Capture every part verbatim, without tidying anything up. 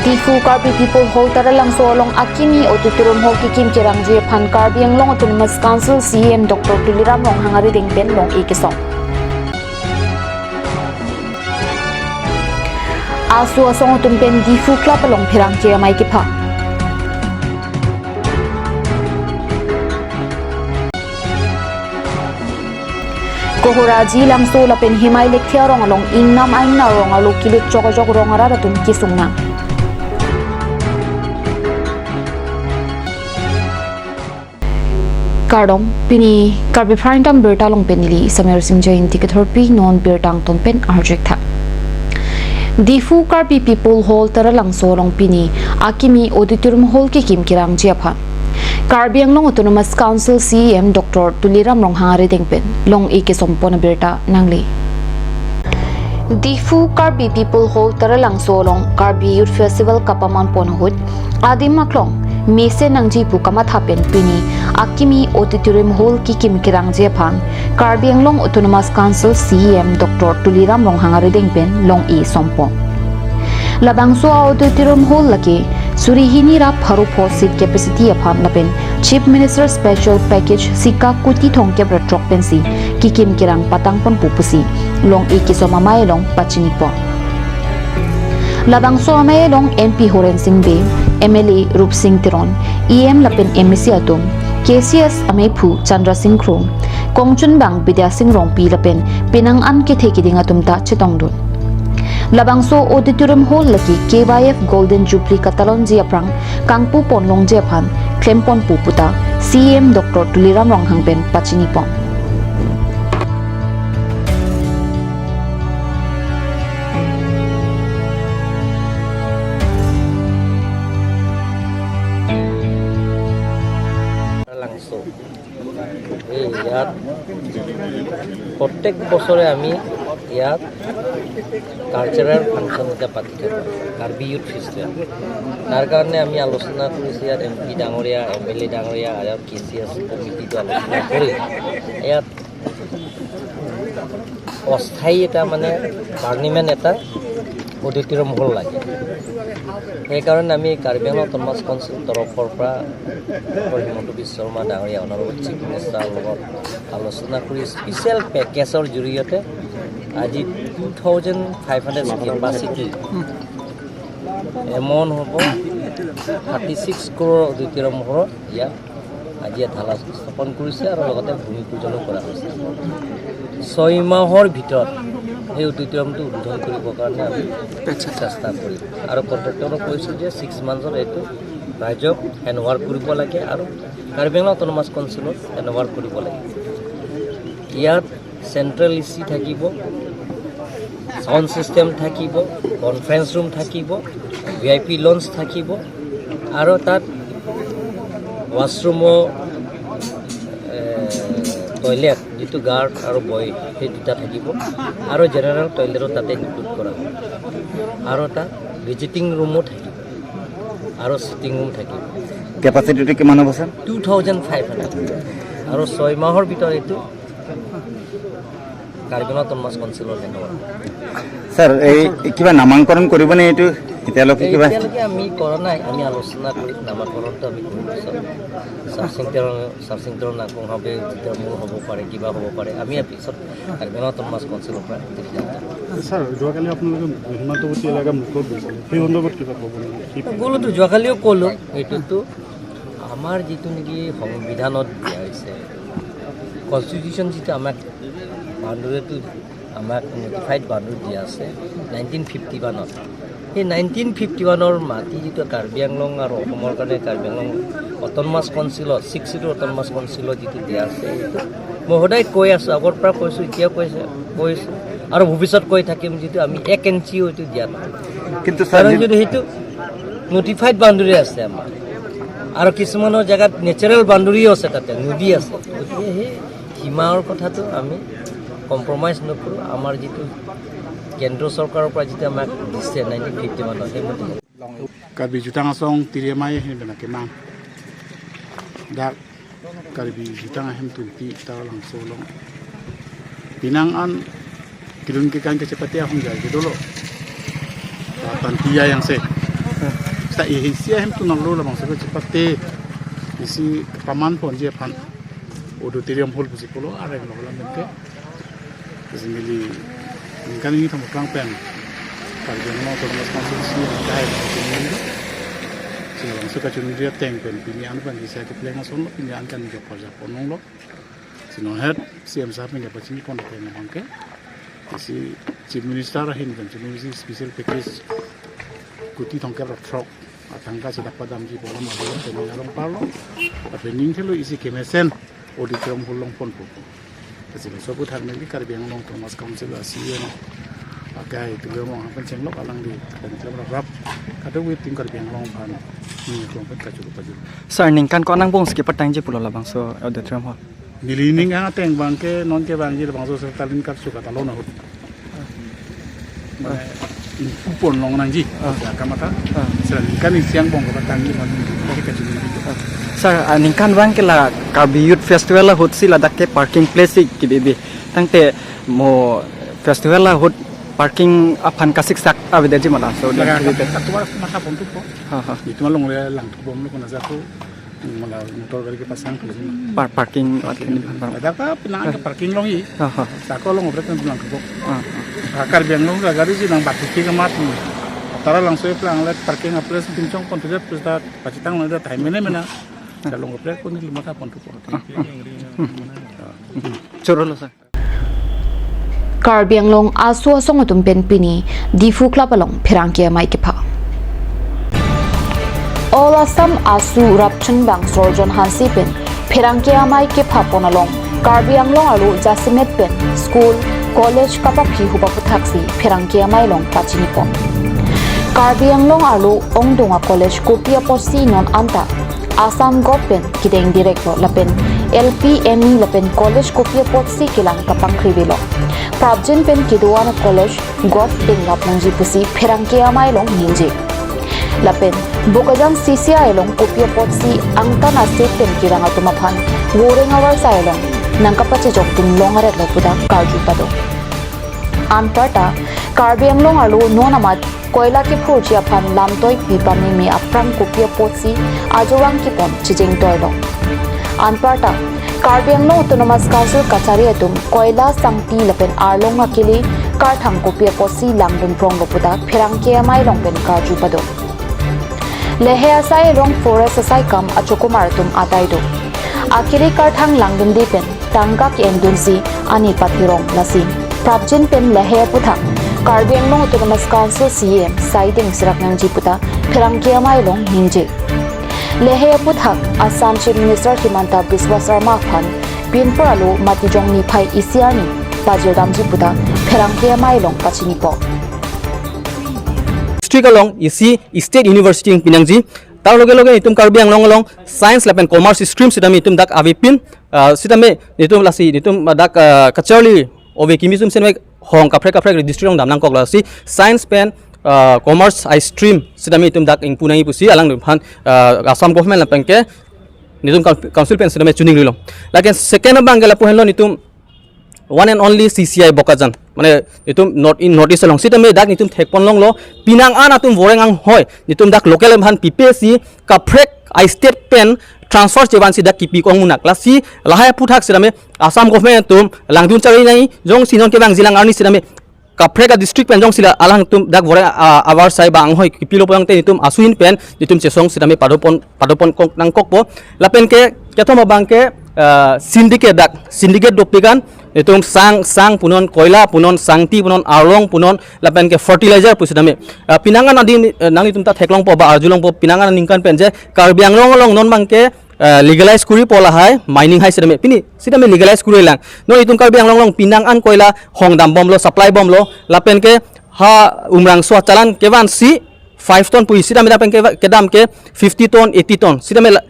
Diphu Karbi People Hall Taralangso along Akimi Auditorium Hall kekim kerangji aphan Karbi Anglong Autonomous Council C E M Doctor Tuliram Ronghang arideng pen long-e kesom. Aso asong atum pen Diphu Club along pherangke amei kepha. Kohoraji Langso lapen Himai Lekthe arong along ingnam aingna arong arlo kilut chok ajok rong arat atum kesung nang. Kardom, pini Karbi Prime Time birta along pen neli Samer Singh Jainti kethorpi, non birta angton pen arju-ik tha. Diphu Karbi People Hall Taralangso along pini Akimi Auditorium Hall kekim kerangji aphan Karbi Anglong Autonomous Council C E M Doctor Tuliram Ronghang arideng pen long-e kesom pon abirta nangli. Diphu Karbi People Hall Taralangso along Karbi Youth Festival kapaman pon ahut adim aklong mesen nangji pu kamatha pen pini Akimi Auditorium Hall kekim kerangji aphan Karbi Anglong Autonomous Council C E M Doctor Tuliram Ronghang arideng pen long-e som pon. Labangso auditorium hall lake suri hini ra pharo pho seat capacity aphan lapen Chief Minister Special Package sika kuti thomkep ra throk pensi kekim kerang patang pon pu pusi long-e kesom amei along pachini pon. Labangso amei along M P Horen Sing Bey, M L A Rup Sing Teron, E M lapen M A C atum, K C S ameiphu Chandra Sing Kro, kongchunbang Bidya Sing Rongpi lapen penang an kethe keding atum ta chetongdun. Labangso auditorium hall lake K Y F Golden Jubilee katalonji aphrang kangpu pon longji aphan klem pon pu puta C E M Doctor Tuliram Ronghang pen pachini pon. এই ইয়াত প্ৰত্যেক বছৰে আমি ইয়াত cultural function এটা পাতি থাকোঁ, Karbi youth festival. তাৰ কাৰণে আমি আলোচনা কৰিছোঁ ইয়াত এম পি ডাঙৰীয়া, এম এল এ ডাঙৰীয়া আৰু কে চি এছ কমিটিটো আলোচনা কৰি ইয়াত অস্থায়ী এটা মানে পাৰ্মানেণ্ট এটা অডিটৰিয়াম হল লাগে। সেইকাৰণে আমি কাৰ্বি আংলং অট'নমাছ কাউন্সিল তৰফৰ পৰা ডক্টৰ হিমন্ত বিশ্ব শৰ্মা ডাঙৰীয়া, অনাৰেবল চিফ মিনিষ্টাৰৰ লগত আলোচনা কৰি স্পেচিয়েল পেকেজৰ জৰিয়তে আজি two thousand five hundred capacity amount হ'ব থাৰ্টি ছিক্স ক্ৰ'ৰ অডিটৰিয়াম হলত ইয়াত আজি ইয়াত ঢালাই স্থাপন কৰিছে আৰু লগতে ভূমি পূজনো কৰা হৈছে। ছয় মাহৰ ভিতৰত এই অডিটৰিয়ামটো উদ্বোধন কৰিবৰ কাৰণে আমি চেষ্টা কৰিম। আৰু কণ্ট্ৰেক্টৰক কৈছোঁ যে ছিক্স মান্থছত এইটো ৰাইজক হেণ্ড অভাৰ কৰিব লাগে আৰু কাৰ্বি আংলং অট'নমাছ কাউন্সিলত হেণ্ড অভাৰ কৰিব লাগে। ইয়াত চেণ্ট্ৰেল এ চি থাকিব, চাউণ্ড ছিষ্টেম থাকিব, কনফাৰেন্স ৰুম থাকিব, ভি আই পি লঞ্চ থাকিব আৰু তাত ৱাশ্বৰুমৰ, এ, টয়লেট, যিটো গাৰ্ড আৰু বয়, সেই দুটা থাকিব আৰু জেনেৰেল টয়লেটো তাতে ইনক্লুড কৰা হ'ব আৰু তাত ভিজিটিং ৰুমো থাকিব আৰু ছিটিং ৰুম থাকিব। কেপাচিটিটো কিমান হ'ব, sir? Two thousand five hundred. আৰু ছয় মাহৰ ভিতৰত এইটো কাৰ্বি আংলং অট'নমাছ কাউন্সিলৰ হেণ্ড অভাৰ। ছাৰ, এই কিবা নামাকৰণ কৰিবনে এইটো? এতিয়ালৈকে কিবা? এতিয়ালৈকে আমি কৰা নাই, আমি আলোচনা কৰিম, নামাকৰণটো আমি কৰিম পিছত। চাৰ সিং তেৰণ, চাৰ সিং তেৰণ নাকং ভাৱে যেতিয়া মোৰ হ'ব পাৰে, কিবা হ'ব পাৰে, আমি ইয়াৰ পিছত কাৰ্বি আংলং অট'নমাছ কাউন্সিলৰ পৰা সিদ্ধান্ত ল'ম। ছাৰ, যোৱাকালি আপোনালোকে সীমান্তৱৰ্তী এলেকা মুকলি কৰিছিলে, সেই সন্দৰ্ভত কিবা ক'ব নেকি? কি ক'লোতো, যোৱাকালিও ক'লোঁ, এইটোতো আমাৰ যিটো নেকি সংবিধানত দিয়া হৈছে, কনষ্টিটিউশ্যন যিটো আমাক বাউণ্ডেৰীটো আমাক নটিফাইড বাউণ্ডেৰী দিয়া আছে নাইনটিন ফিফটি ওৱানত, সেই নাইনটিন ফিফটি ওৱানৰ মাটি যিটো কাৰ্বি আংলং আৰু অসমৰ কাৰণে কাৰ্বি আংলং অট'নমাছ কাউন্সিলত, ছিক্স শ্বিডিউল অট'নমাছ কাউন্সিলত যিটো দিয়া আছে, সেইটো মই সদায় কৈ আছোঁ, আগৰ পৰা কৈছোঁ, এতিয়াও কৈছোঁ, কৈছোঁ আৰু ভৱিষ্যত কৈ থাকিম, যিটো আমি এক ইঞ্চিও এইটো দিয়া নাই। কিন্তু ছাৰ, কাৰণ যি- যদি সেইটো নটিফাইড বাউণ্ডেৰী আছে আমাৰ আৰু কিছুমানৰ জেগাত নেচাৰেল বাউণ্ডেৰীও আছে, তাতে নদী আছে, গতিকে সেই সীমাৰ কথাটো আমি কম্প্ৰমাইজ নকৰোঁ। আমাৰ যিটো কেন্দ্ৰ চৰকাৰৰ পৰা যিটো আমাক দিছে নাইনটিন ফিফটি ওৱানত, সেইমতে Karbi Jutang Asong tiri amei ahin pen akemang. Dak Karbi Jutang ahem tumpi Taralangso along penang an kedun kekan kachepate ahongjai ke dolo. Tanti ya yang se. Seta isi ahemtun arlo labangso kachepate isi paman ponji aphan auditorium hall pusi pulo, areng lo lam ke. Isi neli ningkan hini thom aphrang pen Karbi Anglong Autonomous Council C E M kahai pusi neli. Si labangso kachunri ateng pen pini an pen isi kepleng ason lo, pini an kan jok parjak ponlonglo. Si non het C E M sahab pen pachini pon ateng abang ke, isi Chief Minister ahin pen Chief Minister special package kuti thomkep ra throk atangka si dak padamji pu alam adu pen arong parlo. Tapi ning thelo isi kemesen auditorium hall long ponpo. Lasi laso aphuthak neli Karbi Anglong Autonomous Council a C E M akai tulo mo hapen chenglok alangli pen klem rap rap kadokave atum Karbi Anglong aphan ning klong pen kachuru pajuru. Sir, ningkan ko-an angbong si kepatangji pulo labangso auditorium hall? Neli ning ang ateng abang ke non kevangji labangso Sertalin Karsu Katalon ahut. Mane ingpu ponlong nangji. Ah. Ya kamata. Ah. Sera ningkan isi angbong kepatangji mane. Oke kachini. Ah. Sir, ah, ningkan abang ke la Karbi Youth Festival ahut si ladak ke parking place si kebibi. Tangte mo festival ahut parking aphan kasiksak avedet ji ma laso. Laga kebibi. Katuar mata pontupo. Ha, ha. Itu malong le langthu bomlo kona satu. Mala motor gari kepasang tu sini. Par-, parking. Parking. Athe ni par- Ada ka pinang ke parking longji. Ha, ha. Sako long operate nang bilang kebok. Ha, ha. Akar biang long gari si nang batu ke kemat. Tara langso pelang let parking a place pinchong pon tu plus ta pachitang long da time mena mena. Kalau operate pun lima ka pon tu pon. Choro lo sa. Karbi Anglong aso asong atum pen pini Diphu Club along pherangke amei kepha. All Assam ASU rapchunbang Sorjon Hanse pen pherangke amei kepha pon along Karbi Anglong arlo jasemet pen school, college kapaphi huba aphuthak si pherangke amei along pachini pon. Karbi Anglong arlo ongdung a college kopi apotsi non anta Assam Govt pen kedeng direct lo lapen L P, M E lapen college kopi apotsi kelang kapangkri avelo. Prapjin pen kedo-an a college Govt denglap nangji pusi pherangke amei along ningje. Lapen Bokajan C C I along kopi apotsi angtan a seat pen kevang atum aphan voreng avarsai along nang kapachejok dun long aret lo pu ta karju pado. Anparta Karbi Anglong arlo non amat koila kephurji aphan lamtoi pi pameme aphrang kopi apotsi ajowang kepon chijeng toilo. Anparta Karbi Anglong Autonomous Council kachari atum koila sangti lapen arlong akele karthang kopi apotsi langdun pronglo pu ta pherangke amei along pen karju pado. Lahei asai along forest asai kam achokomar atum adai do. Akele karthang langdunde pen tangka ke-endunsi ani pathirong lasi prapjin pen lahei aphuthak Karbi Anglong Autonomous Council C E M saideng serak nangji pu ta pherangke amei along ningje. Lahei aphuthak Assam Chief Minister Himanta Biswa Sarma aphan pinpur arlo Matijong niphai isi arni pajirdamji pu ta pherangke amei along pachinipo. District along isi State University ingpi nangji. Tar loge loge itum Karbi Anglong along Science lapen Commerce stream sitame itum dak avepin, ah, sitame itum lasi itum dak, ah, kacharli ove kimi sum senve hong kaprek kaprek district along dam nangkok lasi Science pen, ah, Commerce a stream sitame itum dak ingpu nangji pusi alangliphan, ah, Assam Government lapen ke itum coun-, council pen sitame chuning rilo. Lapen second abang ke lapu henlo itum one and only C C I Bokajan. Mane itum North in North East along sitame dak itum thekpon longlo. Penang an atum voreng anghoi itum dak local aphan pipe si kaprek a state pen transfer chevan si dak kipi kong munak. Lasi lahei aphuthak sitame Assam Government atum langdun chari nai jongsi non kevangji lang arni sitame kaprek a district pen jongsi la alangtum dak voreng, ah, avarsai ba anghoi kipilo pulote itum asu ahin pen itum chesong sitame padopon padopon kok nangkokpo. Lapen ke kethom abang ke, ah, syndicate dak, syndicate dopik an itum sang, sang punon, koila punon, sangti punon, arlong punon, lapen ke fertilizer pu sitame. Ah, penang an adi, eh, nanglitum ta theklongpo ba arjulongpo penang an aningkan pen je Karbi Anglong along non abang ke, eh, legalize kuripo lahei mining hai sitame. Pini sitame legalize kuri lang. Non itum Karbi Anglong along penang an koila hong dam bomlo, supply bomlo, lapen ke ha Umrangso a challan kevan si five ton pu sitame lapen ke kedam ke fifty ton, eighty ton. Sitame la,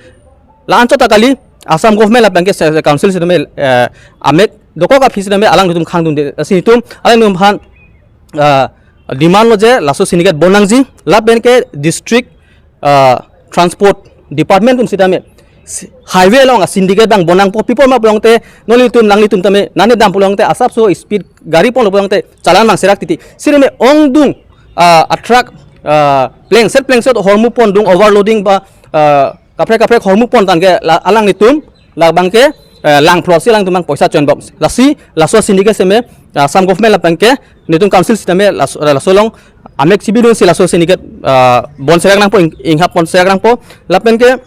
la anchot ta kali Assam Government lapen ke se-, se-, council sitame, eh, amek dokok aphi sitame alangtum khangdunde. Lasi itum alangtum aphan, eh, demand lo je laso syndicate bon nangji lapen ke district, eh, transport department atum sitame si-, highway along a syndicate abang bon nangpo, pi apot ma pulote nelitum nanglitum tame nane dam pulote asapso speed gari ponlo pulote challan abang serak titi. Sitame ongdung, ah, a truck ah, plengset plengset hormu pondung, overloading ba, ah, kaprek kaprek hormu pon tangke la-, alanglitum labangke, eh, langphlotsi alangtum abang poisa chonbom. Lasi laso syndicate seme, ah, Assam government lapenke netum council sitame laso, laso along amek chibidunsi laso syndicate, ah, bonserak nangpo, ing-, inghap bonserak nangpo. Lapenke,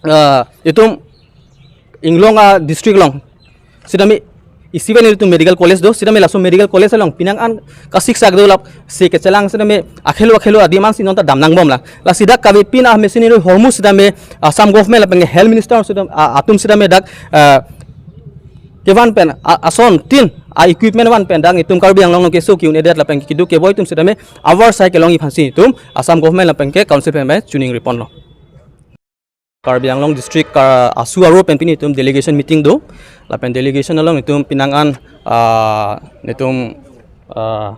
ah, itum Inglong a-district along sitame isiven itum medical college do, sitame laso medical college along penang an kasiksak do, lasi kechelang sitame akhelo akhelo adim ansi non ta damnangbomlang. Lasi dak kavepin a-machinery hormu sitame Assam government lapenke health minister sitame, ah, atum sitame dak, ah, kevan pen, ah, ason tin a-equipment van pen dak itum Karbi Anglong along keso ki-un-edet lapenke keduk kevoi atum sitame avar sai kelongji aphansi itum Assam government lapenke council pen bai choningri ponlo. Karbi Anglong district ka-, ASU aro pen pini itum delegation meeting do. Lapen delegation along itum penang an, ah, netum, ah,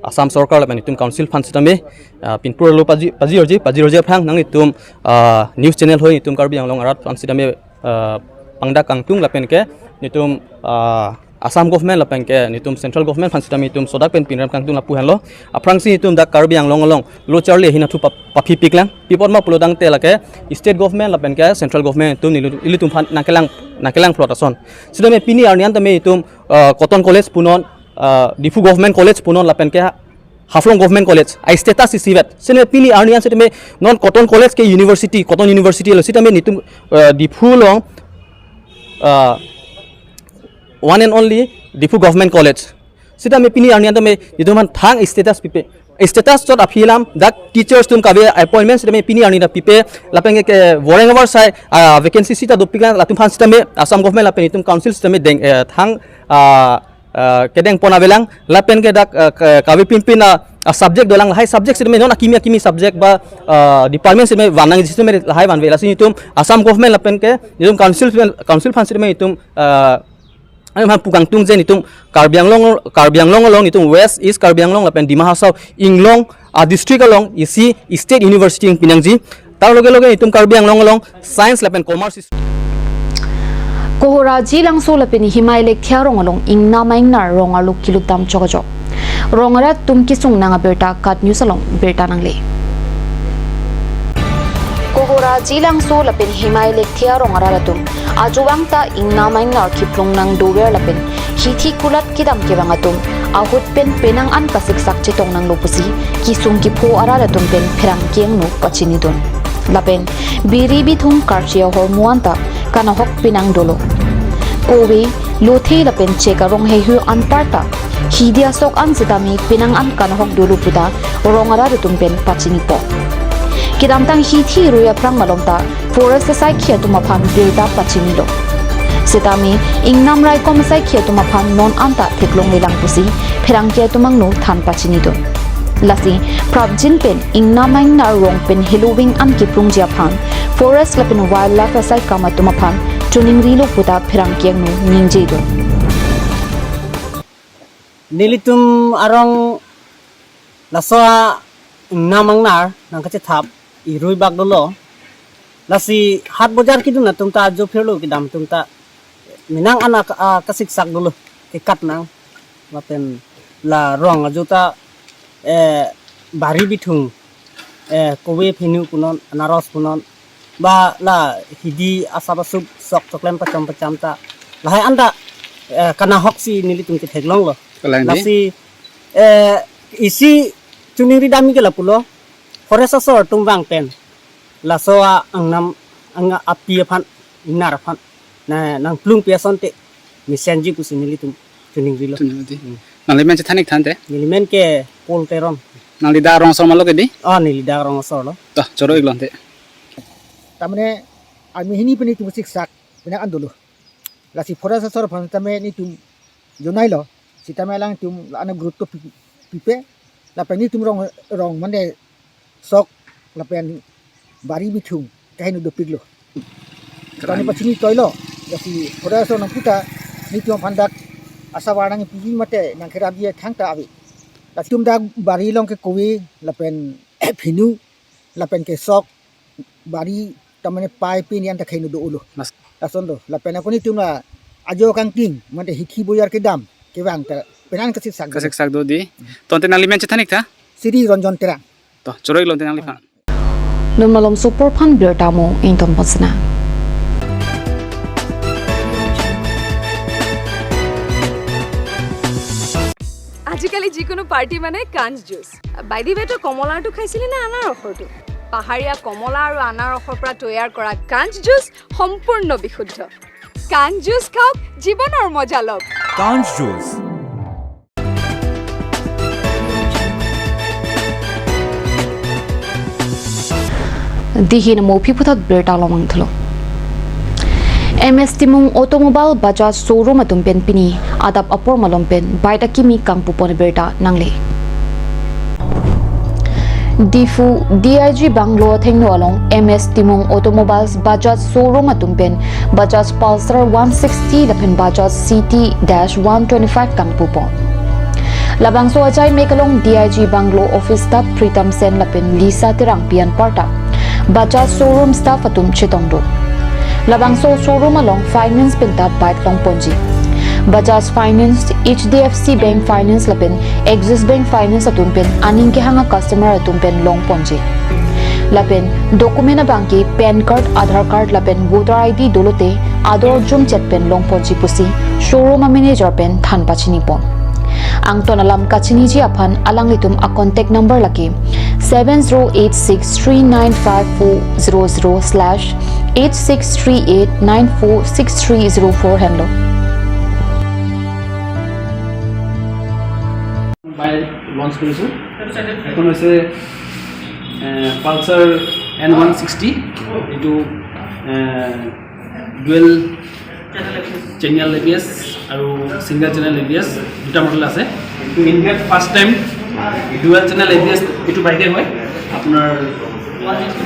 Assam sorkar lapen itum council aphan sitame, ah, pinpur lo paji, paji orji, paji orji aphrang nang itum, ah, news channel hoi itum Karbi Anglong arat aphan sitame, ah, pangdak kangtung lapenke netum, ah, Assam government lapenke netum central government aphan sitame itum sodak pen pinrem kangtung lapu henlo. Aphrangsi itum dak Karbi Anglong along lo charli ahin athu pap-, paphipiklang. Pi apot ma pulo tangte lake state government lapenke central government itum neli-, ilitum aphan nangkelang, nangkelangphlot ason. Sitame pini arni an tame itum, ah, Cotton College punon, ah, Diphu Government College punon lapenke Haflong Government College a-status isivet. Sitame pini arni an sitame non Cotton College ke university, Cotton University lo, sitame netum, ah, Diphu along, ah, one and only Diphu Government College. Sitame pini arni an tame itum aphan thang status pipe. Status chot aphi alam dak teachers atum kave appointment sitame pini arni ta pipe, lapenke voreng avar sai, ah, vacancy sita dopiklang, latum aphan sitame Assam government lapen itum council sitame deng, eh, thang, ah, ah, kedeng pon avelang, lapenke dak, ah, ka-, kavepinpin a, ah, subject dolang, lahai subject sitame non akimi akimi subject ba, ah, department sitame vannangji sitame lahai vanve. Lasi itum Assam government lapenke itum council, council aphan sitame itum, ah, amen aphan pu kangtung je itum Karbi Anglong, Karbi Anglong along itum West East Karbi Anglong lapen Dima Hasao Inglong a-district along isi state university pinangji. Tar loge loge itum Karbi Anglong along science lapen commerce. Kohora Jilangso lapen Himai Lekthia arong along ingnam aingnar rong arlo kelutdam chokchok. Rong arat atum kesung nang abirta KAT News along birta nangle. Kohora Jilangso lapen Himai Lekthia rong arat atum ajo vang ta ingnam aingnar kephlong nang dover lapen hithi kulat kedam kevang atum ahut pen penang an kasiksak chetong nanglo pusi kesung kepho arat atum pen pherangke angno pachinidun. Lapen biri bithung karchi ahormu anta kanahok penang dolo. Kove, lothe lapen chek arong heihui anparta hidi asok an sitame penang an kanahok dolo puta rong arat atum pen pachinipo. Kedamtang hithi rui aphrang malom ta forest asaikhi atum aphan birta pachinilo. Sitame ingnam raikom asaikhi atum aphan non anta theklonglelang pusi pherangke atum angno than pachinidun. Lasi prapjin pen ingnam aingnar rong pen heloving an kephlongji aphan forest lapen wildlife asaikam atum aphan choningrilo puta pherangke angno ningjedun. Nelitum arong laso ingnam aingnar nangkachethap irui bak dolo. Lasi hat bojar kedun atum ta ajo phirlo, kedam atum ta penang an a, a, kasiksak dolo, kekat nang. Lapen la rong ajo ta, eh, bari bithung, eh, kove, phinu punon, anaros punon, ba la hidi asap asup sok choklem pacham pacham ta lahai anta, eh, kanahoksi nelitum ketheklonglo. Kalang di? Lasi, eh, isi choningri dam ke lapulo, forest asor atum vang pen laso a-ingnam ang api aphan, ingnar aphan na nangplung pi asonte mesenji pusi nelitum choningrilo. Choningri. Hmm. Nangli men chethan ik than te? Neli men ke Paul Teron. Nangli dak rong asor ma lo ke di? Ah, neli dak rong asor lo. To, choro ik lon te. Tamane army hini pen netum siksak penang an dolo. Lasi forest asor aphan tame netum jonailo. Sitame alangtum la-an a gurutto pi-, pipe. Lapen netum rong, rong mane sok lapen bari bithung kaheno dopiklo. Kami pachini toilo. Lasi forest asor nangputa netum aphan dak asavar nangpi mate nangkerapji athang ta ave. Lasi netum dak bari along ke kove lapen phinu lapen ke sok bari tamane pai pini anta kaheno dolo. Mas- Lason do. Lapen ako netum la ajo kangting mate hithi bojar kedam kevang ta penang kasiksak do. Kasiksak do di. Tangte nangli men chethan ik tha? Sri Ranjan Terang. To, choro-iklo nangliphan. Dun malom sopor aphan birta mo ingtonpon sinang. আজিকালি যিকোনো পাৰ্টি মানে কাঞ্চ juice. By the ৱে, তই কমলাৰটো খাইছিলি নে আনাৰসৰটো? পাহাৰীয়া কমলা আৰু আনাৰসৰ পৰা তৈয়াৰ কৰা কাঞ্চ জুচ সম্পূৰ্ণ বিশুদ্ধ। কাঞ্চ জুচ খাওক, জীৱনৰ মজা লওক। কাঞ্চ juice. Dihin mo aphi puthot birta lomang thulo. M S Timung Automobile Bajaj Showroom atum pen pini adap apor malom pen bike akimi kangpupon birta nangle. Diphu D I G Bungalow athengno along M S Timung Automobiles Bajaj Showroom atum pen Bajaj Pulsar one sixty lapen Bajaj C T dash one twenty-five kangpupon. Labangso achai mek along D I G Bungalow office staff Pritam Sen lapen Lisa Terangpi anparta Bajaj showroom staff atum chetongdun. Labangso showroom along finance pen ta bike longponji. Bajaj Finance, H D F C Bank Finance lapen Axis Bank Finance atum pen aning kehang a-customer atum pen longponji. Lapen document abangke PAN card, Aadhaar card lapen voter I D dolote ador jumchet pen longponji pusi showroom a-manager pen than pachinipon. Angton alam kachiniji aphan alanglitum a-contact number lake seven zero eight six three nine five four zero zero slash eight six three eight nine four six three zero four henlo. Bike launch কৰিছোঁ। এখন হৈছে Pulsar N one sixty, এইটো dual channel A B S আৰু single channel A B S দুটা মডেল আছে। ইণ্ডিয়াত first time dual channel A B S এইটো বাইকে হয়, আপোনাৰ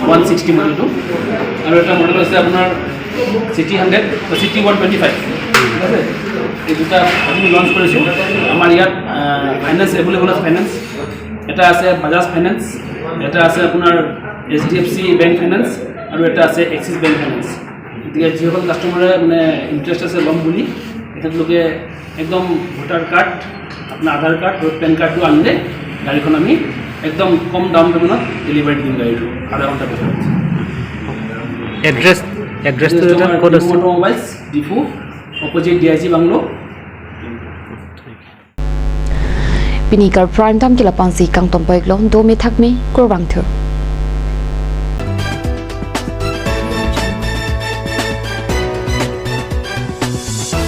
ওৱান ছিক্সটি মডেলটো। আৰু এটা মডেল আছে আপোনাৰ চি টি হাণ্ড্ৰেড, চি টি ওৱান টুৱেণ্টি ফাইভ, ঠিক আছে? এই দুটা আমি লঞ্চ কৰিছোঁ। আমাৰ ইয়াত ফাইনেন্স এভেইলেবল আছে, ফাইনেন্স। এটা আছে বাজাজ ফাইনেন্স, এটা আছে আপোনাৰ H D F C bank finance আৰু এটা আছে এক্সিছ বেংক ফাইনেন্স। গতিকে যিসকল কাষ্টমাৰে মানে ইণ্টাৰেষ্ট আছে ল'ম বুলি, তেখেতলোকে একদম ভোটাৰ কাৰ্ড, আপোনাৰ আধাৰ কাৰ্ড আৰু পেন কাৰ্ডটো আনিলে গাড়ীখন আমি একদম কম ডাউন পেমেণ্টত ডেলিভাৰী দিম গাড়ীটো আধা ঘণ্টাৰ ভিতৰত। এড্ৰেছ, এড্ৰেছটো এটা ক'ত আছে? Automobiles, Diphu, opposite D I G bungalow. Pini kar prime time ke lapangsi kangtonpon-iklo, dome thakme, kurvangthu.